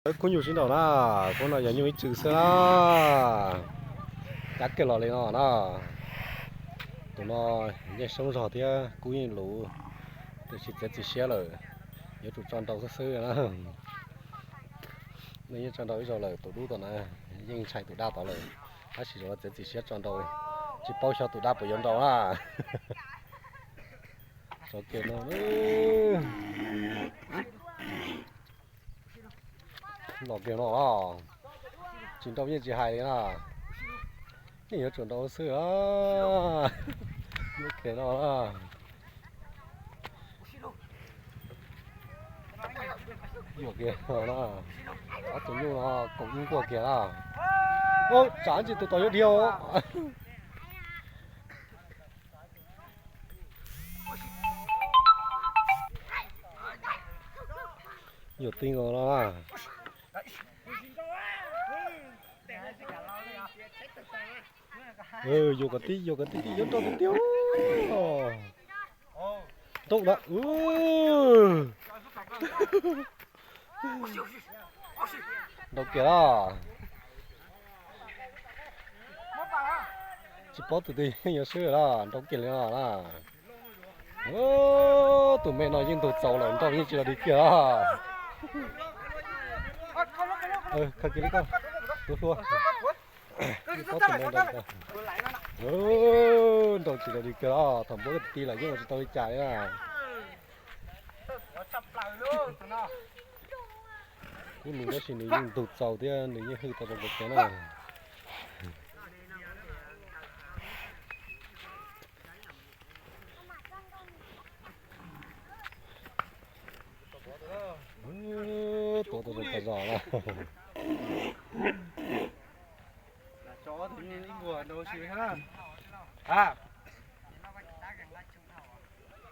Kub nyuj sib nraus na, kub no yog nyuj ib tsw xwb na. Cab kiag los li no na. Tus no yeej soob zog thiab kub yeej luv, tiam sis txiav txim siab lawm, yuav tsum tso nrau xwb xwb na. Nej yeej tso nrau ib zaug lawm, tus dub tom na yeej ntshai tus daj tod lawm, tab sis zaum no txiav txim siab tso nrau, tsis paub xyov tus daj puas yuav nrau na. Tso kiag no. Los kiag no, tsis nrau yeej tsis hais li na, yeej yuav tsum nrau xwb a. Yuam kiag no, yuam kiag no, ob tug nyuj no koom ib nkuaj kiag na. Tsam ntsis tus tod yuav dhia. Yuam tij nkaus no. Yuam kom tib, yuam kom tib, tib yuav nrau tiag tiag. Nrau na. Nrau kiag na. Tsis paub tus twg yeej yuav swb na, nrau kiag li no na. Tus me no yeej ntug txaus lawm, nrau yeej tsis los dig kiag. Khaws kiag li koj, tus hluas. Tsis paub tus me nrau, nrau tsis los dig kiag los, thaum npuab kwv tij lawm yeej ua tsis tau li cas li na. Kub luv tab sis nws yeej ntug txaus thiab nws yeej hwj tau zoo kawg kiag na. Tuav tau zoo tas zog na.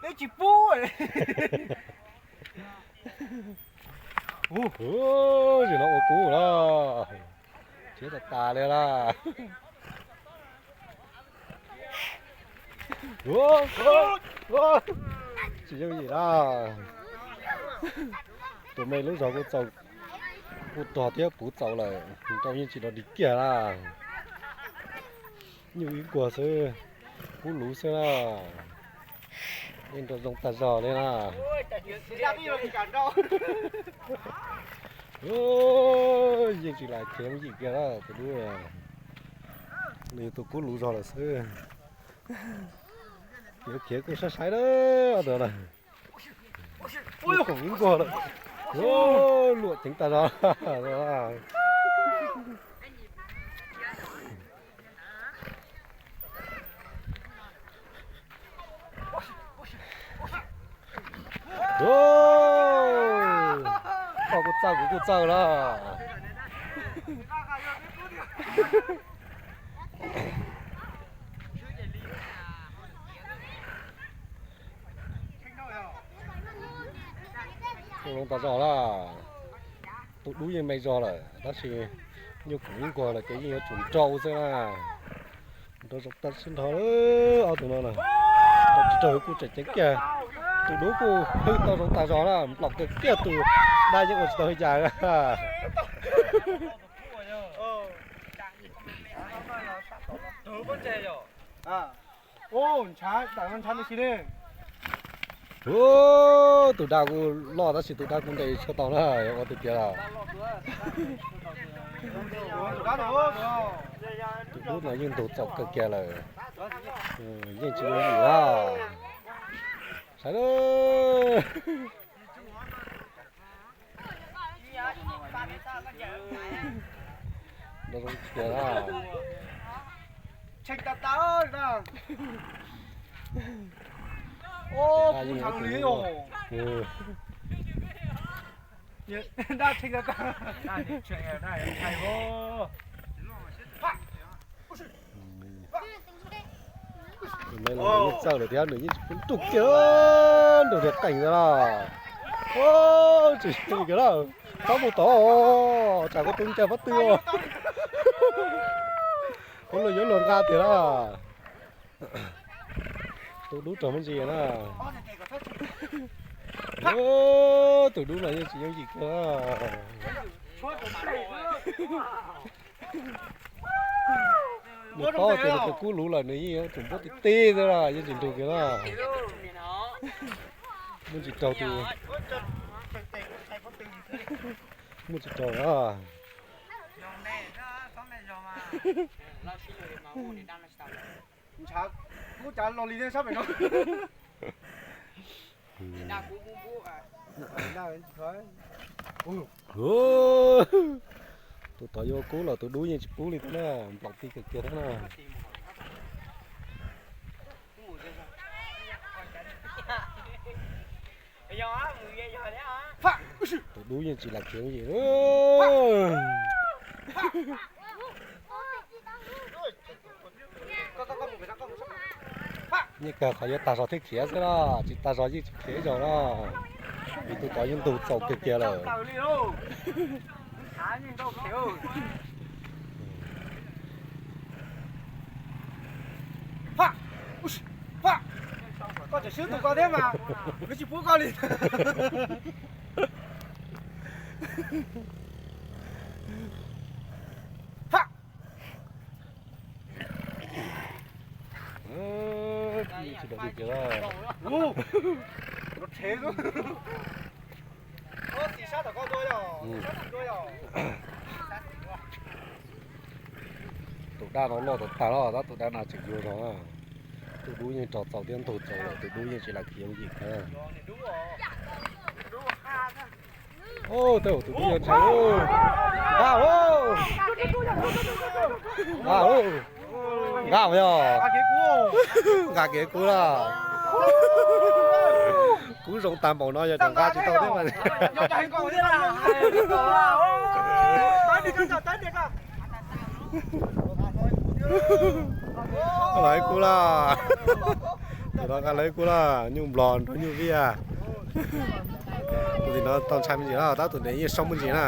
Peb tsis pub. Ub, ub, no ua kub lawm, thiab tas tas li lawm. Tsis yooj yim na. Tus me lub zog kuj txaus, kuj rog thiab puv txaus lawm, nrau yeej tsis los dig kiag na. Nyuj ib nkuag xwb, kub luv xwb na. Yeej nrau zoo tag zog li na. Yeej tsis lam khiav yooj yim kiag na tus dub. Nws yog tus kub luv zog lawm xwb. Khiav khiav kuj saib saib na, tus na. Koom ib nkuag lawm. Luam ceev tas zog. Koj kuj txawj kuv kuj txawj na. Kuj zoo tas zog na. Tus dub yeej me zog lawm tab sis nyuj koom ib nkuag lawm ces yeej yuav tsum nrau xwb na. Nrau zoo tag sib nrho ob tug no na. Nrau tsis raug kuj tseem ceev kiag. Tus dub kuj hwj tau zoo tag zog na, nplaum kawg kiag tus dab yeej ua tsis tau li cas. Tus dab kuj loj tab sis tus dab kuj nres tshuaj tau na, ua tiag tiag lawm. Tus dub no yeej ntug txaus kawg kiag lawm. Yeej tsis yooj yim na. Saib lawm. Nrau zoo tiag na. Dab yeej ua tus dub. Dab tshee tas tas. Tus me los nws yeej txawj lawm thiab nws yeej tsis pub nrug kiag, nrug tiag qees ntag na. Tsis yooj yim kiag na. Txhob mus tod, tsam koj tus ncaj pob tw. Ua luag yuav luag nqa tiag na. Tus dub raug me ntsis na. Tus dub no yeej tsis yooj yim kiag na. Nws paub tias nws tus kub luv lawm nws yeej yuav tsum npuab tib teb xwb los yeej tsis nrug kiag na. Muaj tsis raug tus, muaj tsis raug na. Ntshav kub cav los li thiab sab pem no. Tus tod yuav kub los tus dub yeej tsis pub li thiab na, nplaum ti kawg kiag thiab na. Tus dub yeej tsis lam khiav yim. Yeej kawg qhov yuav tag zog thiaj khiav xwb na, tsis tag zog yeej tsis khiav ib zaug na. Vim tus tod yeej ntug txaus kiag kiag lawm. Koj tseem swb tus ko thiab mas, nws tsis pub koj li. Tus dab no loj tag tag los tab tus dab no tseem yuag zog. Tus dub yeej rog txaus thiab ntug txaus lawm, tus dub yeej tsis lam khiav yim thiab. Tej zaum tus dub yuav ntshai. Nqa, nqa, nqa mas yog nqa kev kub lawm. Kub zoo tag npaum no yog tseem nqa tsis tau thiab mas. Lawv kub lawm. Tus no nqa lawv kub lawm, nyuj nplog nrog nyuj viaj. Tus tim no tau ntshai me ntsis na, tab tus ntawd yeej sab muaj ntsis na.